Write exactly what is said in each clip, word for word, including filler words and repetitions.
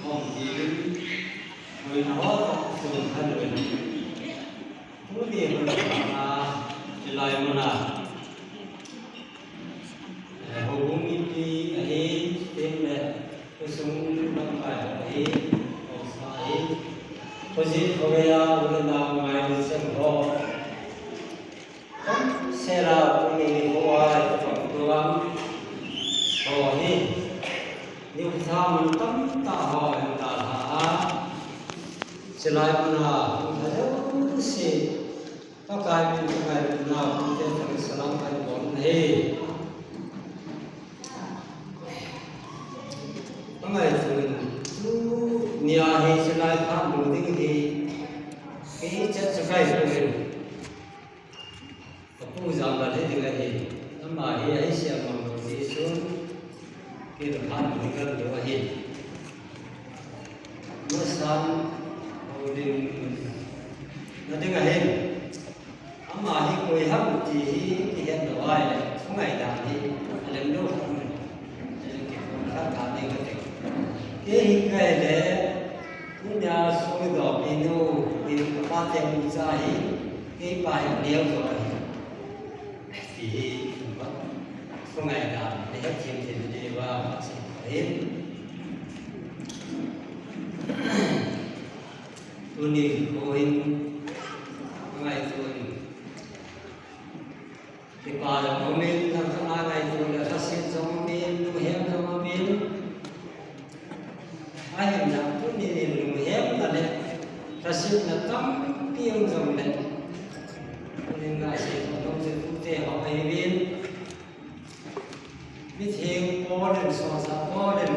Hong ti in, hoi na ho tong tung khan wen. Tuni hoi na, a, hilai mun a. Eh, houbung mipi ahi, tin le, khosung lamkai ho ahi, haosa ahi. Khojin khovei a, u le nao ngai ni sem ho. Tam sela tuni nikho a, i tong tuam ho hi. Ni u tha mun tamtah ho, en ta tha a. Hilai mun a, hung tha jouse. Pakai min ka ngailutna, pute thang salam kan bol ahi. Ka ngaito in, tunia hi hilai phat lou ding hi, kei chet chu kai poi. Ka pu Janglal hi ding ahi. Ama hi ahi sia mang lou ti sun. Kei le phat lou ding kan lou ahi. Masan, holding, na ding ahi. Ama hi koi ham ti hi kihet lou ahile, thu ngaidan hi alem lou khat um. Kei khat khat ding kati. Kei hi kei le, tunia soi doh pi nu, pi ka pa te u cha hi, kei pa hi neo jo ahi. Ti hi, thu ngaidan, le het them them ti va, si ahi. Tuni nikho hin, ka ngaito in. Kipa jong aumin, lang khat a ngaito le, lhaset jong aumin, lunghem jong aumin. Ahinla, tuni nin lunghemna le, lhasetna tampi um jongle. Tuni ngaisei jong jong chu tute ho ahiuvin. Mitheng Paul in, Solchah Paul in,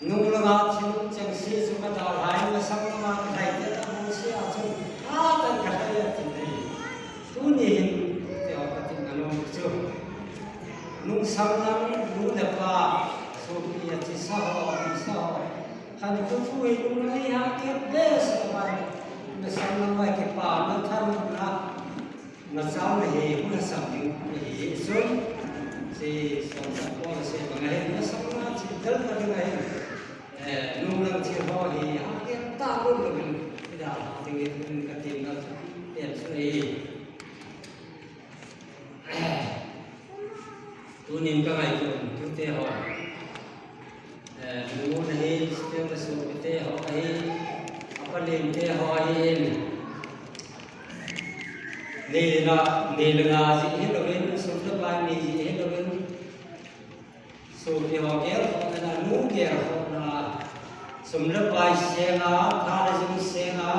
nung langa thil chengse chu ka dalha in, masang langa ka lhai te a bungse a chun, a tan ka lhai a tin ahi. Tuni hin, te ho ka tin na nom chu. Nungsang lang, nu le pa, sopi a chisa ho, a chisa ho. Khankho thu hi nung lang hi ha ke best a vai. Masang lang vai kipa, na than na. Machal na hi, hung lhasam ding, na hi, sun. Si, Solchah Paul asei bang ahi, masang na chi dal na ding ahi. Eh, nung lang chi ho hi, ha, ke ta lu lu bin, ida, ding in ka tin na, pen su hi. Tunin ka ngaito, tute ho. Eh, nu na hi, siteng ka sopite ho ahi, apa lente ho ahi in. Nei le na, nei le na ji hi louvin, sum le pai nei ji hi louvin. Sopi ho gel khohna, nu gel khohna. Sum le pai senga, tha le jung senga.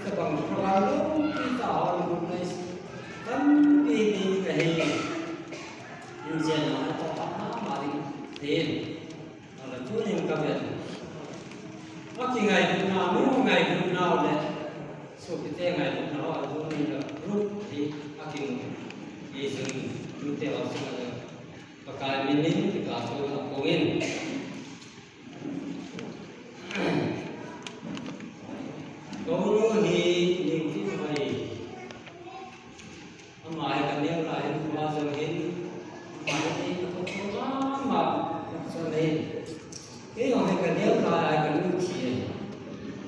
Tabang program loupi tah ho, nu nai. Tampi nei ka hi. In jen na ta ta ma ma ding. Tin. Ala tunin ka vet. Aki ngailutna, nu ngailutna le, sopite ngailutna ho, tunin ka group hi aki mu. Ijun, tute ho sung a, Pakai min in, kipathu a pung in. Ka u nu hi, ning ti mai. Ama hi ka neo lai hin, ama jong hin, ama hi ka thotho mama, chon hin. Kei jong hi ka neo lai, ka nu thi hin.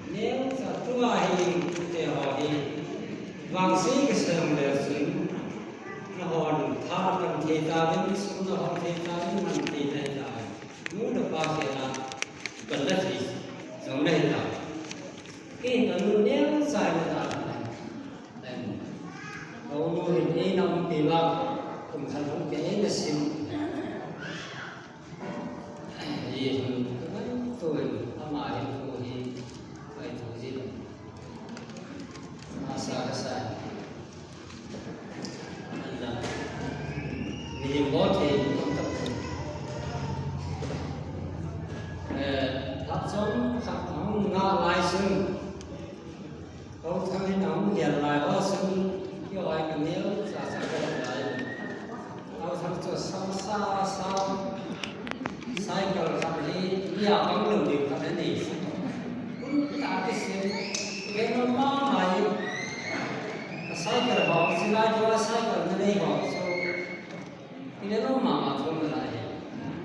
Neo sa tua hi, te ho hi. Vangse ka sa jong le sun. Nahon tha kan thei tauvin, sum nahon thei tauvin, man thei tauvin. Nu le pa khel a, kan la thei jong le hi ta. Kei ka nu neo sa na ta. Em, ka u nu hin eina umpi uva, kum khat hung kei eina sim. Hi hin, ka ngaito in, ama hin thu hi, ngaito jin. Asa ka sa. Anna. Mihem bou thei, um ta poi. Eh, phat chomkhat ahung ngah lai chun. Kou Thang in ahung gel lai ho chun, kihoi ka neo cha cha ka lai. Kou Thang chu sam sa sa, cycle khat hi, mi a pang lou ding khat anei. Kun ta kisim, ve nom mama hi. Ka cycle ho, silai keu a cycle na nei ho chu. Kile nom mama thon lai.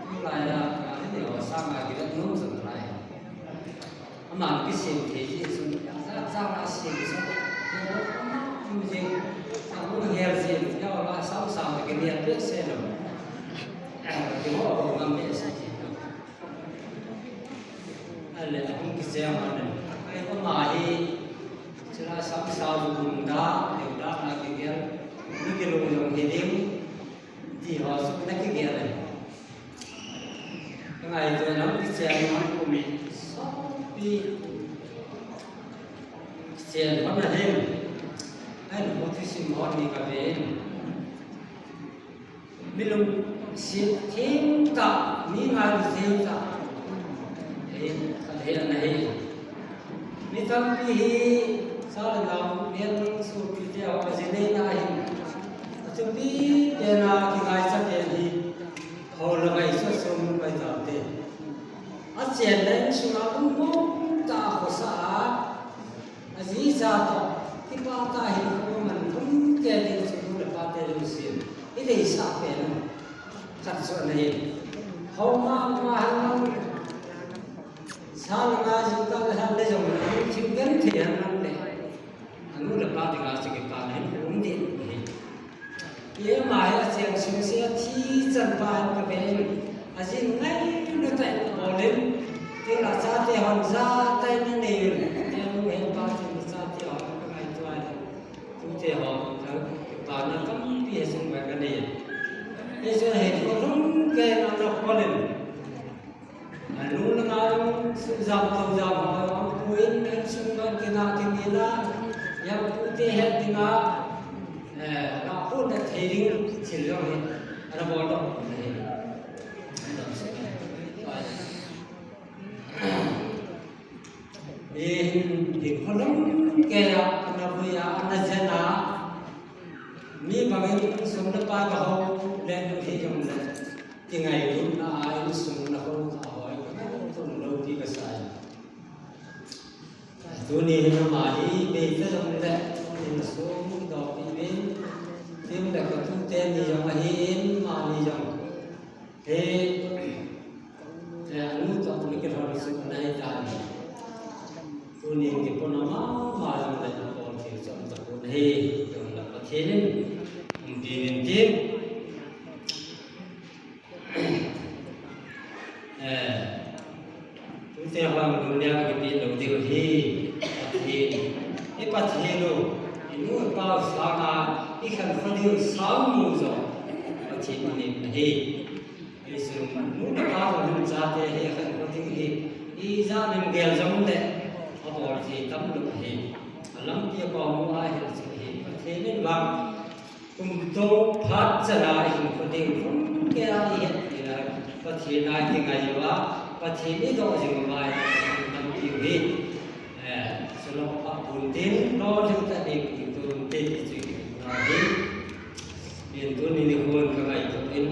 Thon lai a, ka ni ho sanga kile nom jong lai. Ama kisem thei jeh chun, cha cha a sem chu, um jing, a hung hel jing, ya la sam sam ke ni a pe se lo. Ke ho ho ngam pe se ji. Ale, a hung kisem a le. Ai ko ma hi, sila sam sa lu hung da, le da na ke gel, ni ke lu jong hi ding, ti ho su na ke gel le. Ka ngaito nam kichen nam kum sopi kichen hon ahin. Ahin hoti sim hon ni ka ven. Mi lungset thim tah, mi ngailutna thim tah. Ahin, ka ven ahin. Mi tampi hi, sa le nao, mian nung su pi te ho, ka ji nei na hin. A chu pi pen a, kingaicha pen hi. Ho la ngai chu sum kai ta te. A chen le insunga lungmong tah a khosa a. A ji cha toh, kipa tah a hin kho man lhum kei ding chu nu le pa te lungsim. I deisah pen u. Khat chu ana hin. Ho ma ma han lang. Sa le nga jingkah le han le jong le, thil genthei han lang le. Anu le pa dinga chu kipa na hin um ding ahi. Keima hi a cheng sung se a thi chan pa hin ka ve in. A jin ngaina tah in a bol in. Teng le chate hon ja tah in a nei in. Teng le pa chate hon ka ngaito a le. Tute hon ka pa na tampi a sung ka nei in. Hichun hi ko lhung kei na na ko le. Anu le nga jong, sujam, tojam, ho jong, pu in, insung a, kina, kinina, yang pute het dinga, eh, nga pu na thei ding, thil jong hi, ana bol doh, eh, eh, hin, hin kholom kei a, ana vui a, ana jen a, mi bangin, sum le pai ka ho, le, hi jong le. Kingailutna a insung na ho kha hoi, tun loupi ka sa e. Tuni hin ama hi, bei ta jong le, in sum doh pi uvin, tin le ka tute ni jong ahi in, ama ni jong. He, eh, anu toh ni kilhon sum na hi ta ni. Tuni kipon ama, ama jong le, na pon thil chom ta pon ahi, jong le Pathen in, um pi uvin tin. Eh, tute hon dunia kipe lou diu hi, Pathen. I Pathen u, i nu i pa u sanga, i khankho diu sang mu jo, Pathen in ahi. Hichun, nu le pa u hin chate hi khankho diu hi, ijat in gel jong le, abol thei tam lou ahi. Alampi a kom u ahi chu hi, Pathen in vang, Kum tou phat chan a i hinkho ding lhum kei a i het ding a, Pathen a i kingai uva, Pathen i doh jing uva i tampi u hi. Eh, chuleh pa bun tin, lolhing tah ding ding tun te ti chu i na ding. Tin tuni nikho in ka ngaito in,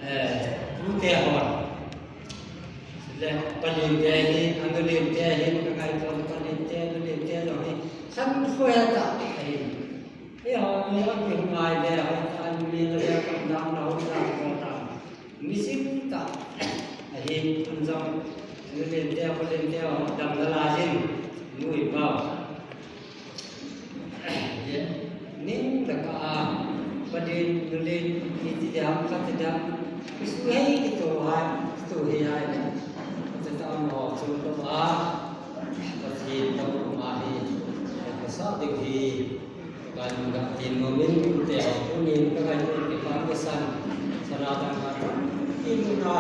Eh, tute hon. Le, palin te hi, anu lin te hi, ka ngaito palin te, anu lin te jong hi. San khoi ta, ahi. Eiho, mi hon ki ngai le, hoi ta, anu lin le, kam dam na, hoi ta, ko ta. Mi sim ta, ahi, kun jong. Anu lin te, palin te, hon dam na la jin. Nui pau. Ning le ka a, padin, nulin, iti diam, kati diam, isu hei kito hai, kito hei hai le. Kati ta mo, chu to a, Pathen to ma hi, ka sa ding hi, kan ga tin mo min, te ho, kunin, ka ga tin, ki pan, ka san, sana tang ka, ki lu na,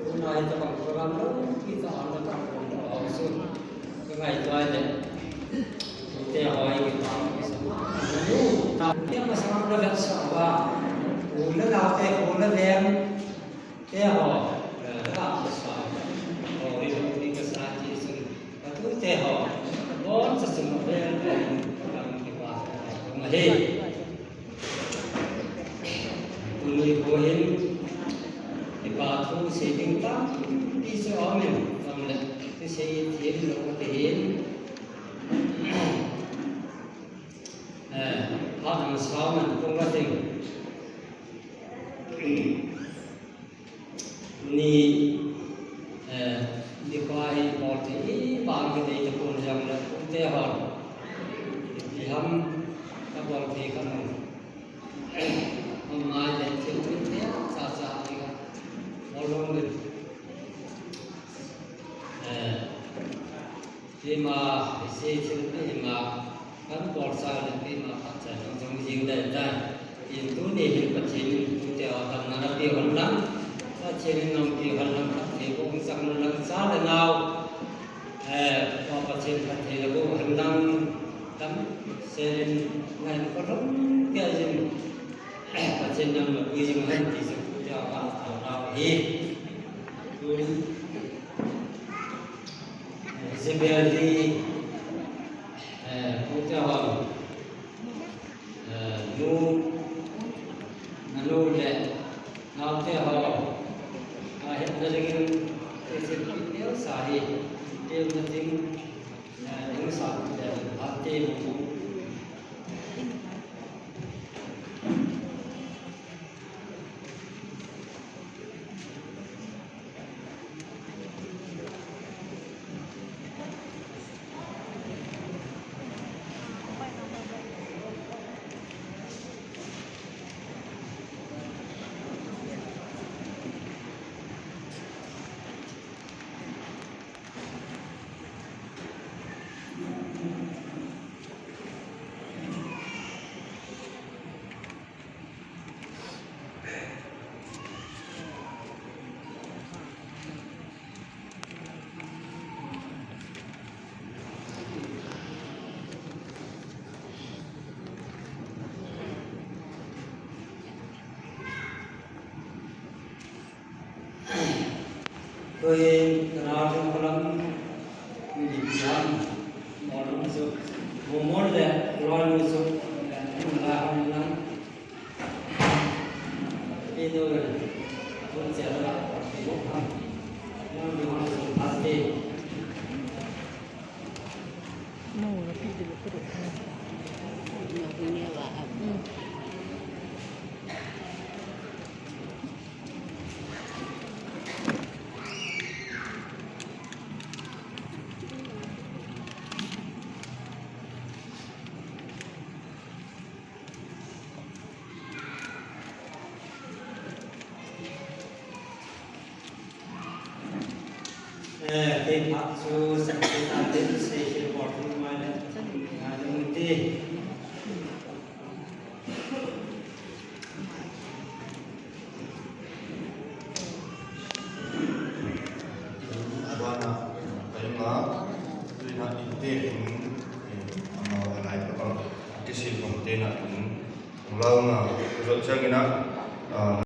lu na hi ta bang, ka ga lo, ki ta, na ka, ko, ko, su. Ka ngaito a le. Tute ho hi kipa. Anu, ta, te masang na vetsah uva. U le nao te, u le veng. Te ho. Eh, la sa. Ho, ri, ri, ka sa, ti, sun. Ka tute ho. Bon, sa, sun, vel, vel. Ka kipa. Ka ngaito. Tuni nikho hin, kipa thu sei ding tampi chu aum in, aum le, thusei them lou ka ti hin. Eh, phat hung sao man kong ka ting. Tuni, Eh, nikho hi bol thei, bang ka dei tapon jong le, pute hon. Ipi ham ka bol thei kha nom. Hom ngai le thil pute cha cha ni ka bol lom le. Eh, Keima, hiche thil keima, kan bol sa le keima phatchai jong jing dai tai. Tin tuni hin Pathen in tute ho damna napeh hon lang, Pathen in napeh hon lang, phatthei boh hung chang hon lang, cha le nao. Eh, Pa Pathen phatthei la boh hon lang, damsel in ngai hon lang, kei jin. Eh, Pathen nam la pui jing hen ti chu tute ho ka taona hi. Tun Isabel hi, eh, pute ho, eh, nu, nanu le naote ho, ahetna dingin, eh, thilpeh neocha hi, thilpeh na ding, eh, neocha le, ate mu. Tui, kanao jong kalam, mi di pian, mol jong su, mo mol le, loi jong su, la hon lang, pi do le, tun sia la, pi mo ham, yang di hon su, pati. Eh, kei phat chu sangkei ta tin, sei kei por tin mai le. Ngai le mun ti. Abana, kaima, tuina inte in, eh, ama alai pa, kisi pon te na in, lau na, kuzot chang ina, ah,